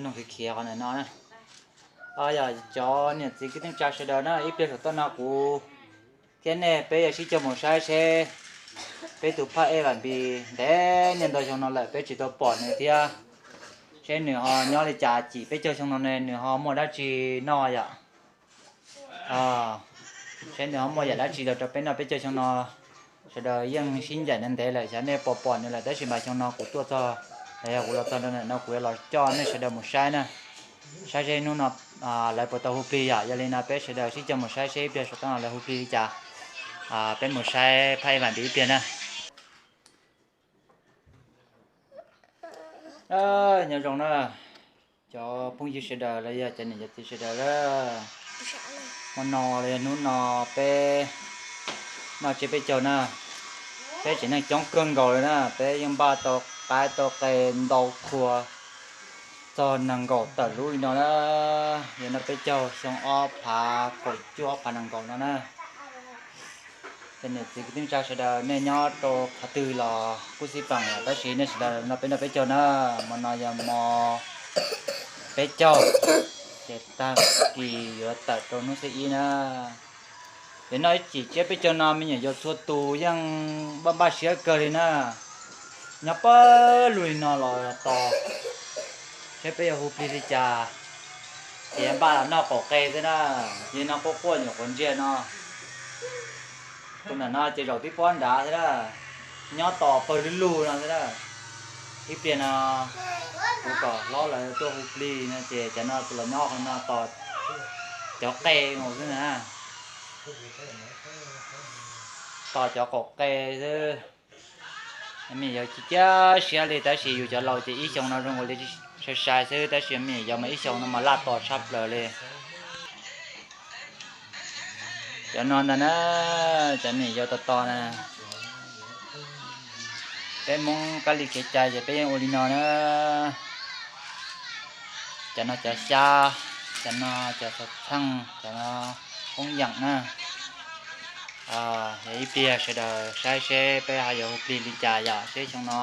Nug khiav khiav qhov ntawm no na. Yog cov niam txiv kwv tij neej tsa sawv daws na, ib pliag saum toj no kuv thiab nej peb yuav sib cog mus saib seb peb tus phaj ej Vam Npis ntev niaj ntau xyoo no lawm peb tsis tau pom nws thiab, seb nws ho nyob li cas, cim peb caug xyoo no ne nws ho muaj dab tsi noj yom. Seb nws ho muaj yam dab tsi los rau peb noj peb caug xyoo no. Sawv daws yeej sib ncaim ntev lawm xyov nej puas pom nws lawm, tab sis mas xyoo no kuv tuaj txog, los yog kuv los txog no kuv yuav los coj nej sawv daws mus saib na, saib seb hnub no lawv puas tau hu plig yom. Yog li no peb sawv daws sib cog mus saib seb ib pliag saum toj no lawv hu plig li cas, peb mus saib phaj ej Vam Npis ib pliag na. Nyob zoo na cov phooj ywg sawv daws los yog cov niam cov txiv sawv daws na. Hmo no los yog hnub no peb noj tsiab peb caug na, peb tsev neeg coob kawg nkaus li na, peb yeej npaj tau qaib tau qe ntau khua txog nees nkaum tawm lub li no na. Yog noj peb caug xyoo ob phav kaum cuaj ob phav nees nkaum no na. Cov niam txiv kwv tij neej tsa sawv daws nej nyob rau qhov twg los kuj xij peem, tab sis nej sawv daws noj peb noj peb caug na. Hmo no yog hmo peb caug, ces tag kis yuav tawm rau hnub xiab ib na. Ces noj ib cim tsiab peb caug no me nyuam yaus txhua tus yeej npaj npaj siab kawg li na. Nyob pawg lug li no los tos seb peb yuav hu plig li cas, ces npaj los noj qaum qe xwb na. Yog no quaj quaj nyuam qhuav ntsiag no, tus ntawm no ces zaum tib pob nrad xwb na, nyob tos pawg lug lug no xwb na. Ib pliag no kuv kom hlob lawv tuaj hu plig no ces cov no los nyob qhov no tos cov qe mus xwb na, tos cov qaum qe xwb. Me nyuam yaus tsis ciaj siab li, tab sis yus cov laus ces ib xyoo no zoo nkaus li sai sai xwb, tab sis me nyuam yaus mas ib xyoo no mas laj tos tshaj plaws li. Cov no ntag na, cov me nyuam yaus tos tos na. Peb Hmoob kab li kev cai ces peb yeej ua li no na. Cov no cov xyab, cov no cov xav txheej, cov no poob yeem na. Yog ib pliag sawv daws saib seb peb ho yuav hu plig li cas yom, seb xyoo no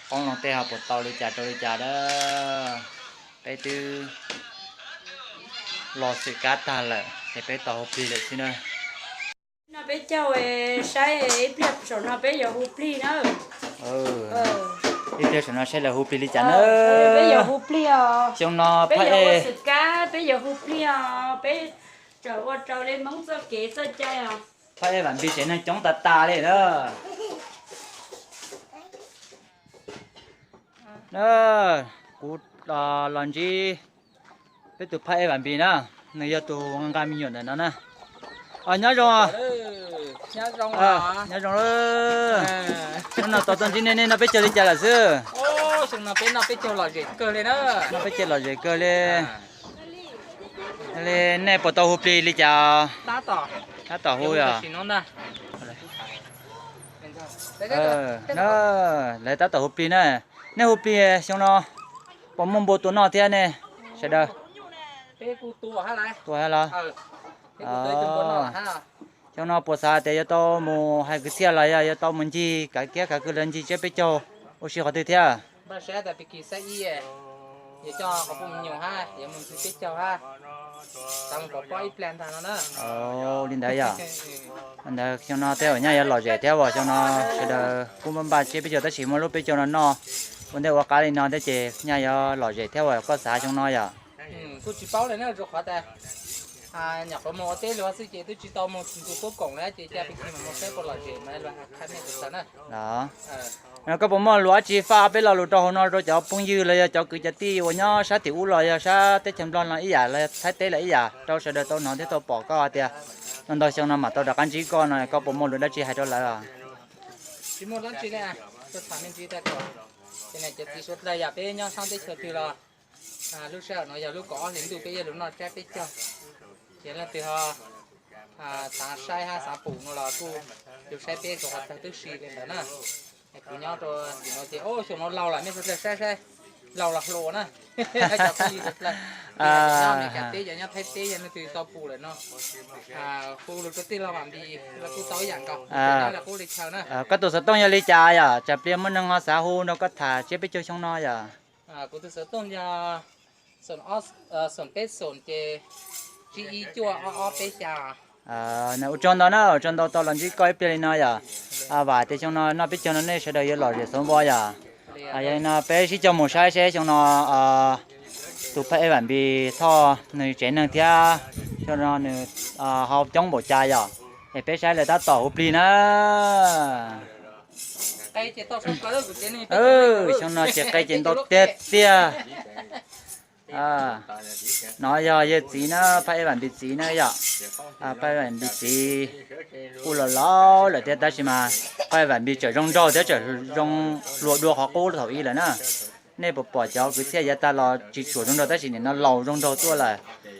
qoob loo tej ho puas tau li cas rau li cas na. Peb twb los xwm kab tag lawm ces peb tos hu plig lawm xwb na. Noj peb caug, saib ib pliag saum no peb yuav hu plig na. Ib pliag saum no saib lawv hu plig li cas na. Peb yuav hu plig os. Xyoo no peb yuav ua xwm kab, peb yuav hu plig os, peb tseem ua raws li Hmoob txoj kev txoj cai os. Phaj ej Vam Npis tsev neeg coob tas tas li na. Kuv los ntsib peb tus phaj ej Vam Npis na, nws yog tus nqa me nyuam ntawm no na. Nyob zoo. Nyob zoo. Hnub no tau tuaj ntsib nej, nej noj peb caug li cas lawm xwb? Noj peb caug lom zem kawg li. Li nej puas tau hu plig li cas? Tab tom hu yom. Lawv tab tom hu plig na. Nej hu plig xyoo no puas muaj npua tua noj thiab nej sawv daws? Tua los? Xyoo no puas xav tias yuav tau mus hais kwv txhiaj los yog yuav tau mus ncig kav kiab kav kws los ncig tsiab peb caug ua si qhov twg thiab? Li ntawd yom. Ntawd xyoo no tej zaum nyaj yuav lom zem thiab as, xyoo no sawv daws kuj npaj npaj tsiab peb caug tab sis muaj lub peb caug no noj ua ntej ua qab li no thiab ces nyaj yuav lom zem thiab as, koj xav xyoo no yom? Kuj tsis paub li na, rau qhov tias nyuam qhuav mus ua teb luag xwb ces twb tsis tau mus ntug pub koom na, ces cia peb cia mus saib puas lom zem mas luag hais qhia mej txawv na. Koj puas muaj lus dab tsi faj peb lo lus rau hauv no rau cov phooj ywg los yog cov kwv cov tij uas nyob sab tim ub los yog sab teb chaws Nplog no ib yam los yog Thaib teb lawm ib yam rau sawv daws tau hnov thiab tau pom koj hais tias no ntau xyoo no mam tau rov qab ntsib koj no, koj puas muaj lus dab tsi hais rau lawv? Tsis muaj dab tsi li, tuaj tham me ntsis tag kom cov txiv suav dawg yam peb nyob sab teb chaws twg los lub sij hawm no yog lub kaum ob hlis ntuj peb yuav lug noj tsab peb caug, ces leej twg ho xav saib hab xav pum no los kuj lug saib peb rau qhov twg twb si li ntawd na. Kuv nyob rau tim no ces xyoo no laug lawm mej suav dlawg saib saib, laug los hluas na. Cov phooj ywg suav dlawg, nyob Amelikas teb, cov nyob Thaib teb yog leej twg tau pum lawm no, hu lug rau tij laug Vam Npis los kuj tau ib yam nkaus, los kuj li chaw na. Koj tus xov tooj yog li cas yom? Tsam pliag muaj neeg ho xav hu nrog koj tham tsiab peb caug xyoo no yom. Kuv tus xov tooj yog xoom peb xoom ces tsib ib cuaj ob ob peb xya. Ua tsaug ntau na, ua tsaug ntau tau los ntsib koj ib pliag li no yom. Vam tias xyoo no noj peb caug no nej sawv daws yuav lom zem xov npo yom. Yog li no peb sib cog mus saib seb xyoo no tus phaj ej Vam Npis Thoj nws tsev neeg thiab xyoo no nws ho coob npaum cas yom. Es peb saib lawv tab tom hu plig na. Xyoo no ces qe ces ntau tiag tiag. No yog yawg txiv na, phaj ej Vam Npis txiv na yom. Phaj ej Vam Npis txiv kuj los laus lawm thiab tab sis mas phaj ej Vam Npis tseem zoo nraug thiab tseem zoo hluas dua qhov qub thaum ub lawm na. Nej puas pom cov kwv txhiaj yav tag los tsis tshua zoo nraug tab sis nim no laus zoo nraug tuaj lawm.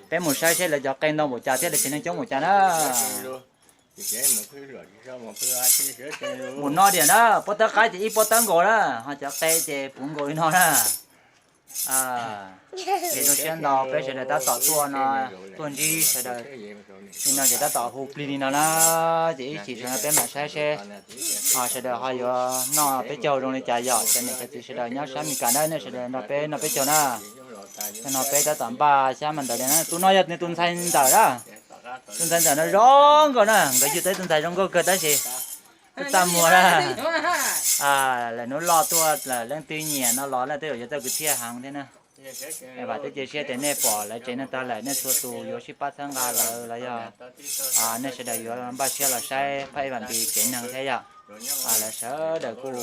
Peb mus saib seb lawv cov qe ntau npaum cas thiab lawv tsev neeg coob npaum cas na. Mus no diam na, pob tawb qaib ces ib pob tawb nkaus na, ho cov qe ces puv nkaus li no na. Zoo siab ntau peb sawv daws tab tom tuaj no, tuaj ntsib sawv daws li no ces tab tom hu plig li no na. Ces ib chim no peb mam saib seb ho sawv daws ho yuav noj peb caug zoo li cas yom. Cov niam cov txiv sawv daws nyob sab Mes Kas na, nej sawv daws nrog peb noj peb caug na. Cov no peb tab tom npaj xyab mas ntawd li na, tus no yog nws tus ntxhais ntxawm na. Tus ntxhais ntxawm no zoo nkauj na, nkawd yug tau ib tus ntxhais zoo nkauj kawg tab sis txaj muag na. Lawm hnub loj tuaj lawm leej twg nyiam no los leej twg yuav tau kwv txhiaj heev thiab na. Vam thiab cia siab tias nej pom lawv tsev neeg tag lawm nej txhua tus yuav sib pab txhawb nqa lawv los yog nej sawv daws yuav npaj siab los saib phaj ej Vam Npis tsev neeg thiab yom. Lawv sawv daws kuj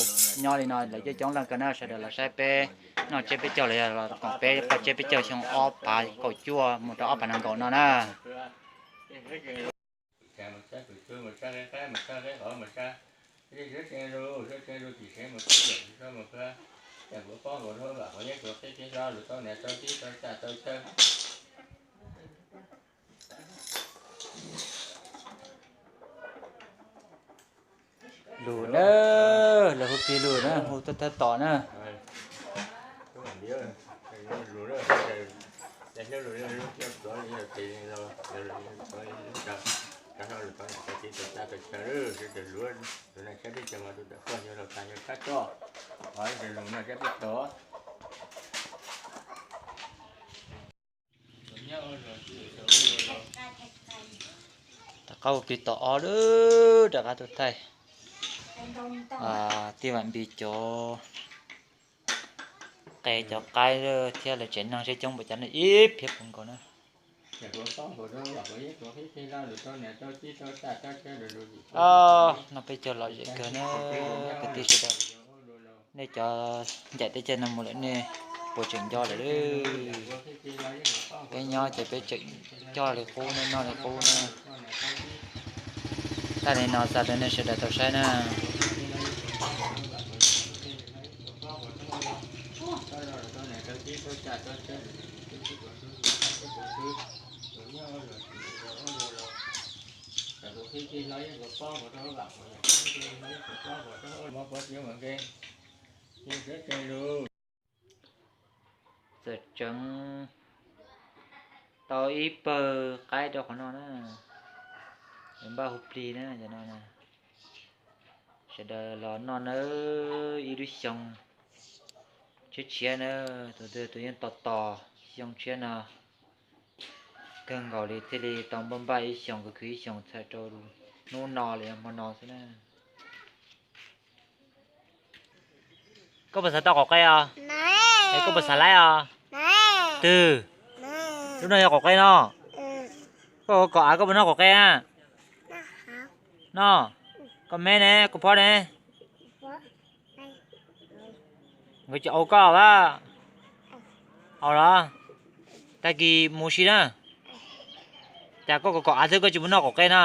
nyob li no lawv coob coob leej kawg na, sawv daws los saib peb noj tsiab peb caug los yog los koom peb qoj tsiab peb caug xyoo ob phav kaum cuaj mus rau ob phav nees nkaum no na. Lus na, lawv hu plig lus na, hu thawj thawj tom na. Rov qab hu plig tom ob lawm, rov qab tuaj thaij. Tij Vam Npis cov qe cov qaib thiab lawv tsev neeg seb coob npaum cas na, ib phiab puv nkaus na. Noj peb caug lom zem kawg na, kwv tij sawv daws. Nej cov ncaim teb chaws no mus lawm nej puas tseem nco lawm? Peb nyob ces peb tseem coj li qub, nej noj li qub na. Tag li no xa rau nej sawv daws tau saib na. Txawm tseev tau ib pawg qaib rau qhov no na, npaj hu plig na, cov no na. Sawv daws los noj nawb, ib lub xyoo tshiab tshiab na, tus twg tus yeej tos tos xyoo tshiab no kawg nkaus li thiaj li tau npaj npaj ib xyoos kwv kwv ib xyoos txhawm rau hnub no los yog hmo no xwb na. Koj puas xav tau qaum qe os? Es koj puas xav laib os? Twg? Lub no yog qaum qe no. Koj kom av koj puas noj qaum qe na? Noj. Koj me ne, koj phob ne? Nkawd tsis au koj a? Au los? Tag kis mus si na. Cas koj kom kom av xwb koj tsis mus noj qaum qe no?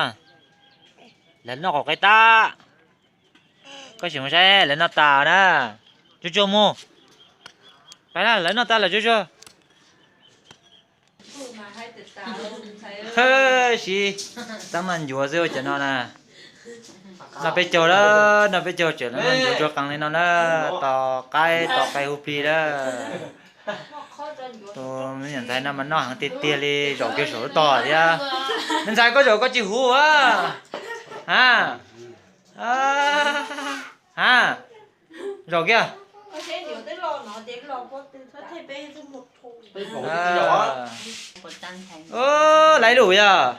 Lawv noj qaum qe tag. Koj sim mus saib lawv noj tas na. Tsuag tsuag mus. Pab na, lawv noj tas lawm tsuag tsuag. Sib teeb noj ncuav xwb cov no na. Noj peb caug lawm, noj peb caug tseem noj ncuav ntsuag qees li no na. Tos qaib tos qe hu plig lawm. Tus me nyuam ntxhais no mas noj heev tiag tiag li, zaum kiag saum lub tog thiab. Me ntxhais koj zaum koj tsis huv a? Ha? Ha? Zaum kiag. Lab ib lub yog.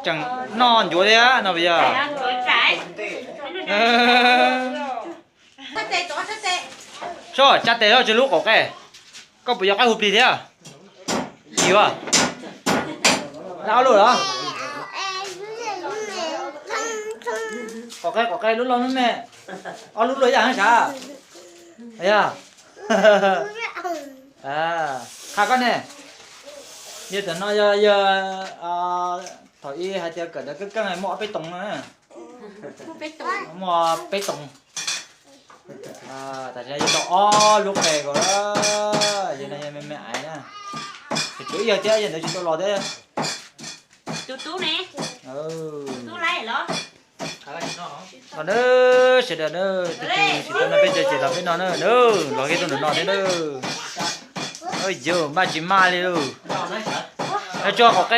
Tseem noj ncuav thiab no puas yog? Sob, tsa tes los tsis lub qaum qe. Koj puas yog qaib hu plig thiab? Tsis yog. Lab ob lub los? Qaum qe, qaum qe lub loj me me. Ob lub luaj yaj sav. Yog. Qha koj ne. Yog tam no yog, yog thaum ub hais tias kawm ntawv keej keej muaj ob peb toom na. Muaj peb toom. Tam sim no yog tau ob lub qe ko, yog no yog me me aiv na. Tsuav ib yog thiab, yog ntawd tsis tau los thiab. Tus tub ne? Tub laib los? Los na, sawv daws na, tus twg tsis tau noj peb caug ces los peb no na, los kiag tuaj nram no thiab na. Yog maj tsis maj li lauj. Tso qaum qe,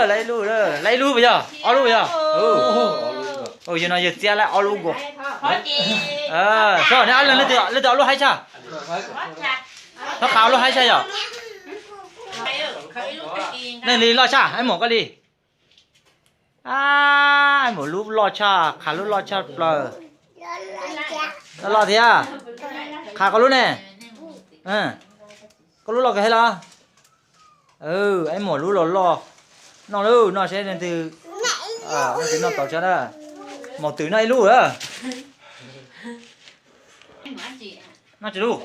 lab ib lub, lab ib lub puas yog? Ob lub yog? Yog no yog txiab lab ob lub nkaus. Sob, neb ob leeg leej twg ob lub haib tshaj? Thov qha ob lub haib tshaj yog? Leej li loj tshaj, aib muam koj li. Aib muam lub loj tshaj, qha lub loj tshaj plaws. Loj loj thiab. Qha koj lub ne. Koj lub loj kawg thiab los? Aib muam lub los loj. Noj lauj, noj seb leej twg, leej twg noj tau tshaj na. Maum twm noj ib lub. Noj tsis lub?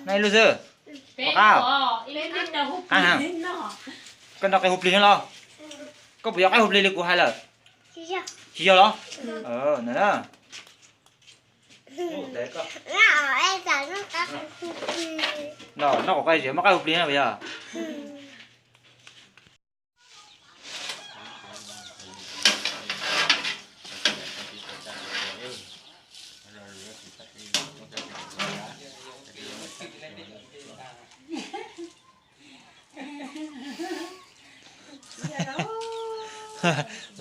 Noj ib lub xwb. Pom qab, qab heev. Koj nrog qe hu plig los? Koj puas yog qaib hu plig li kuv hais lawm? Tsis yog los? Noj qaum qe tsis muaj qaib hu plig na puas yog?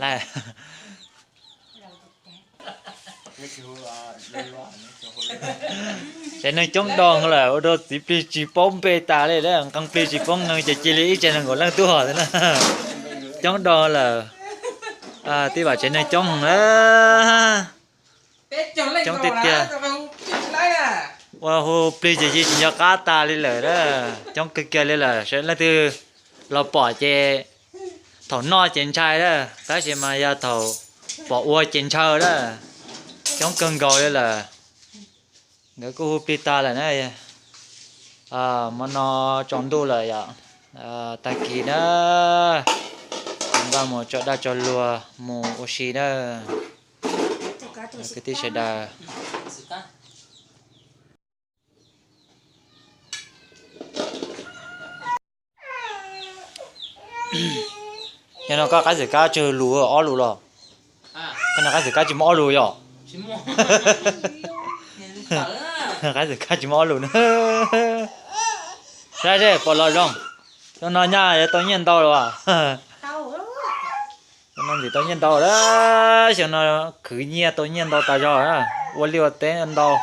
Lawm. Tsev neeg coob dog lawm, ua rau txiv plig tsis paub npe tas li, nqee plig tsis paub nqee ces cia li ib tsev neeg nkaum leej tuaj xwb na. Coob dog lawm. Tib vam tsev neeg coob heev na. Coob tiag tiag. Ua hu plig ces yeej tsis nco qab tas li lawm na. Coob kawg kiag li lawm, sawv leej twg los pom ces thaum noj ces ntshai na, tab sis mas yog thaum pom ua ces ntshaw na. Coob kawg nkaus li lawm. Nkawd kuj hu plig tag lawm na. Hmo no tsaus ntuj lawm yom. Tag kis na, npaj mus tso dag tso luag mus ua si na. Kwv tij sawv daws. Yog no koj qaib xwm kab tsawg lus, ob lus los? Koj no qaib xwm kab tsis muaj ob lus yom? Qaib xwm kab tsis muaj ob lus na. Saib seb puas los zoo. Xyoo no nyaj yuav tau nyiaj ntau los as? Xyoo no ntxim tau nyiaj ntau lawm, xyoo no khwv nyiaj tau nyiaj ntau tas zog na. Ua liaj ua teb ntau,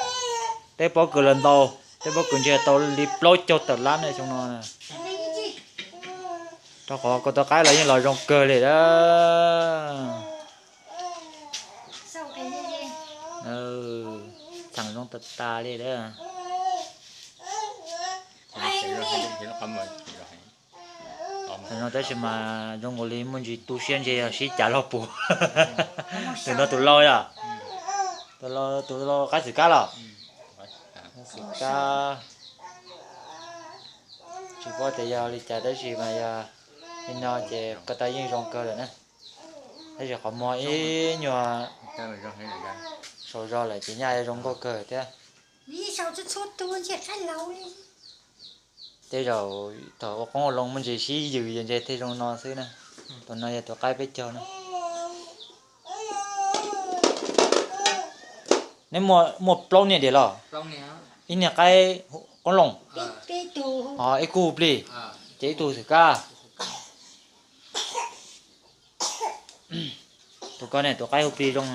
teb pob kws los ntau, teb pob kws ntshe tau li plaub caug tawm lab ne xyoo no. Rau qhov koj tus qaib los yeej los zoo kawg li lawm. Txheem zoo tas tas li lawm. Tam no tab sis mas zoo nkaus li muaj ntsis tu siab ntshe yog sib cav loj puas. Tus no tus lau yom? Tus lau, tus lau qaib xwm kab los? Xwm kab. Tsis paub tias yog li cas tab sis mas yog li no ces ko taw yeej zoo kawg lawm na. Tab sis qhov muag ib nyuag saum zog lawm ces nyaj zoo nkauj kawg thiab. Tej zaum thaum ua qoob ua loo muaj ntsis sib yws ces ntshe thiaj zoo no xwb na. Tus no yog tus qaib peb caug na. Neb muaj plaub niag diam los? Ib niag qaib qoob loo, ho ib kub hu plig, ces ib tug xwm kab. Tus ko ne tus qaib hu plig zoo,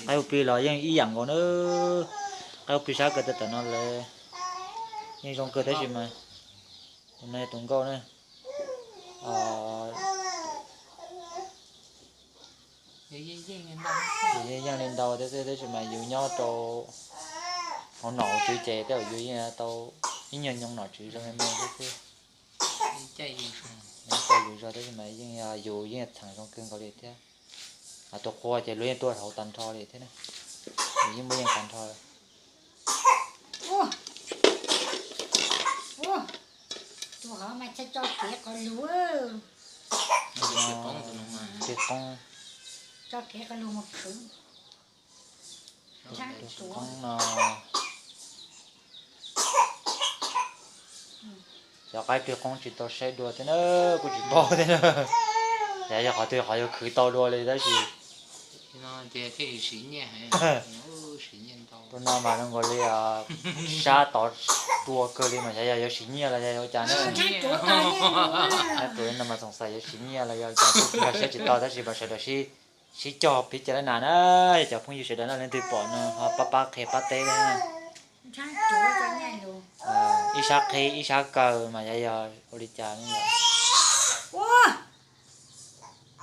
qaib hu plig los yeej ib yam nkaus na. Qaib hu plig sab kawg, tam no lawv yeej zoo kawg tab sis mas tus no yog tus nkauj na. Yeej yeej li ntau thiab xwb tab sis mas yus nyob rau hauv nom hauv tswv ces tej zaum yus yeej tau ib nyuag nyoog nom tswv zoo me me thiab xwb. Caij yus zog tab sis mas yeej yus yeej txheem zoo kawg nkaus li thiab. Tus qhua ces luag yeej tuaj hauv tag nrho li thiab na. Yus yeej muaj yeej tag nrho. Tus hov mas txhaj tso kev qhov lug. Qhov qoob, tso kev qhov lug mus khwv. Tus qoob no, cov qaib plig qoob tsis tau saib dua thiab na, kuj tsis paub thiab na. Yog yog qhov twg qhov yuav khwv tau dua li tab sis tus no mas zoo nkaus li sab tod dua kawg li mas xyov yog yuav siv nyiaj los yog ua cas na. Tus no mas xoom xaim yuav siv nyiaj los yog ua cas kuj nkag siab tsis tau tab sis mas sawv daws sib cog piv cas li na na. Yog cov phooj ywg sawv daws no leej twg pom no ho pab pab qhia pab teb na. Ib sab qhib ib sab kaw mas yog yog ua li cas ne yom.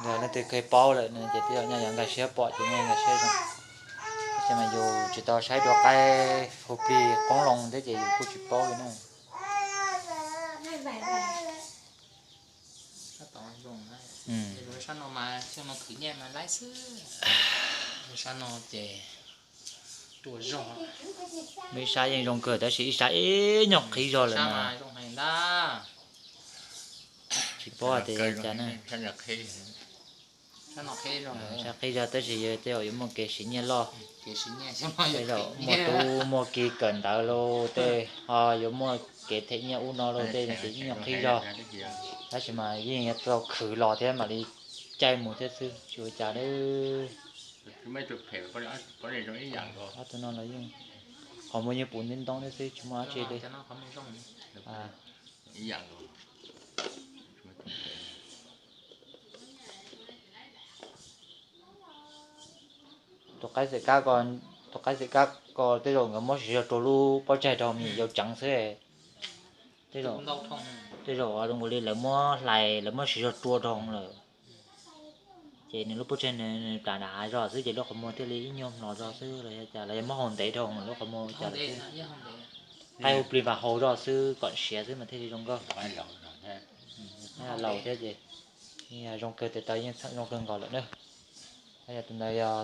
Yog leej twg kheev paub lawm no ces twb yog nyob yog nkag siab pom ces nyob nkag siab zoo. Tab sis mas yus tsis tau saib dua qaib hu plig qoob loo thiab ces yus kuj tsis paub li na. Muaj ib sab yeej zoo kawg tab sis ib sab ib nyuag qhib zog lawm na. Tsis paub tias cas na. Sab qhib zog tab sis tej zaum yuav muaj kev siv nyiaj loj. Tej zaum muaj tub muaj ki kawm ntawv los tej ho yuav muaj kev them nyiaj ub no los tej ces ib nyuag qhib zog. Tab sis mas yeej yuav tau khwv los thiab mam li caij mus thiab xwb tsis ua cas li. Ob tug no los yeej qhov muag yeej puv ntoob ntoob thiab xwb tsis muaj dab tsi li. Tus qaib xwm kab ko, tus qaib xwm kab ko tej zaum nkawd muab siv zog rua lub pob tsaig rau me nyuam yaus tseev xwb. Tej zaum zoo nkaus li lawv muab hlais lawv muab siv zog rua rau lawm. Ces nws lub pob tsaig nws plam nram hav zog xwb ces lub qhov muag thiaj li ib nyuag mlos zog xwb los yog cas los yog muab haus ntev rau lub qhov muag cas lawm xwb. Qaib hu plig mas haus zog xwb kom siav xwb mas thiaj li zoo nkauj. Laus thiab ces zoo kawg tes taw yeej txheem zoo kawg nkaus lawm na. Yog tus ntawd yog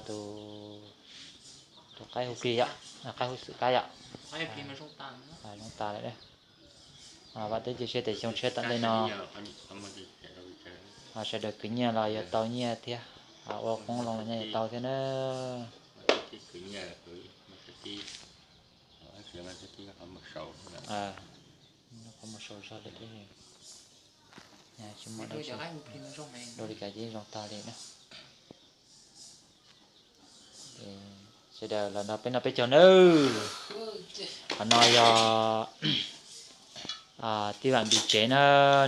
tus qaib hu plig yom, qaib hu xwm kab yom. Zoo tas lawm. Vam thiab cia siab tias xyoo tshiab tom ntej no sawv daws khwv nyiaj los yuav tau nyiaj thiab, ua qoob loo los nyiaj yuav tau thiab na. Qhov mus sau zog lawm thiab. Tsis muaj dab tsi, dua li cas ces zoo tag li na. Sawv daws los nrog peb noj peb caug nawb. Qhov no yog Tij Vam Npis tsev na,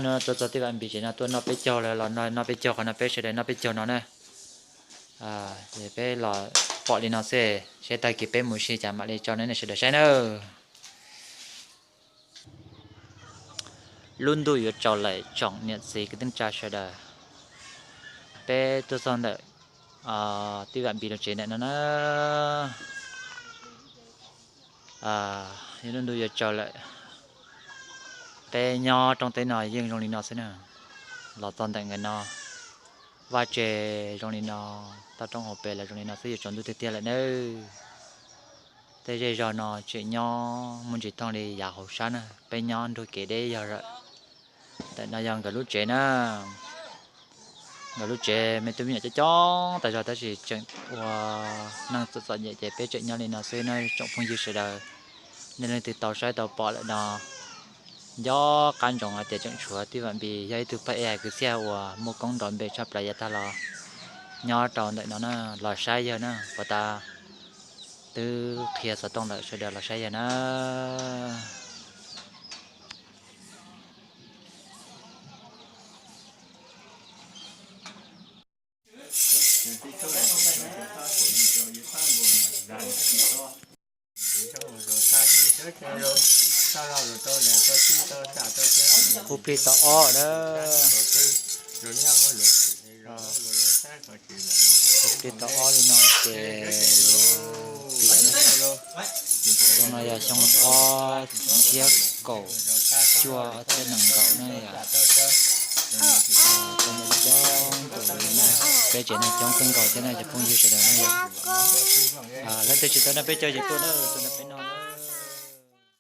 no tuaj txog Tij Vam Npis tsev no tuaj noj peb caug lawm los noj peb caug qhov no peb sawv daws noj peb caug no na. Ces peb los pom li no xwb, seb tag kis peb mus si cas mam li tso nej sawv daws saib nawb. Lub ntuj yuav tsaus lawm tsoom niam txiv kwv tij neej tsa sawv daws. Peb tuaj txog ntawm Tij Vam Npis lub tsev ntawm no na. Lub ntuj yuav tsaus lawm. Peb nyob rooj teb no yeej zoo li no xwb na. Los txog ntawm nkawd no, vaj tse zoo li no, toj roob hauv pes los zoo li no xwb yuav tsaus ntuj tiag tiag lawm nawb. Tej zej zog no tseem nyob muaj ntsis thooj li yav hauv sab na, peb nyob nrug kev deb yog lawm. Ntawm no yog nkawd lub tsev na. Nkawd lub tsev me tub me nyuam coob coob tas zog tab sis tseem ua neej txom txom nyem ces peb tseem nyob li no xwb na tsoom phooj ywg sawv daws. Nej leej twg tau saib tau pom lawm no, nco qab ntsoov hais tias tseem tshuav Tij Vam Npis yog ib tug phaj ej hais kwv txhiaj uas muaj koob nrov npe tshaj plaws yav tag los nyob rau ntawm no na, los saib yawg na, puas tas twb qhia xov tooj lawm sawv daws los saib yawg na. Kuv plig tau ob lawm. Kuv plig tau ob li no ces xyoo no yog xyoo ob txhiab kaum cuaj ob txhiab nees nkaum na yom. Coob coob tus li na, peb tsev neeg coob kawg nkaus thiab na cov phooj ywg sawv daws na yom. Leej twg tsis tau nrog peb cog ces tuaj na, tuaj nrog peb noj.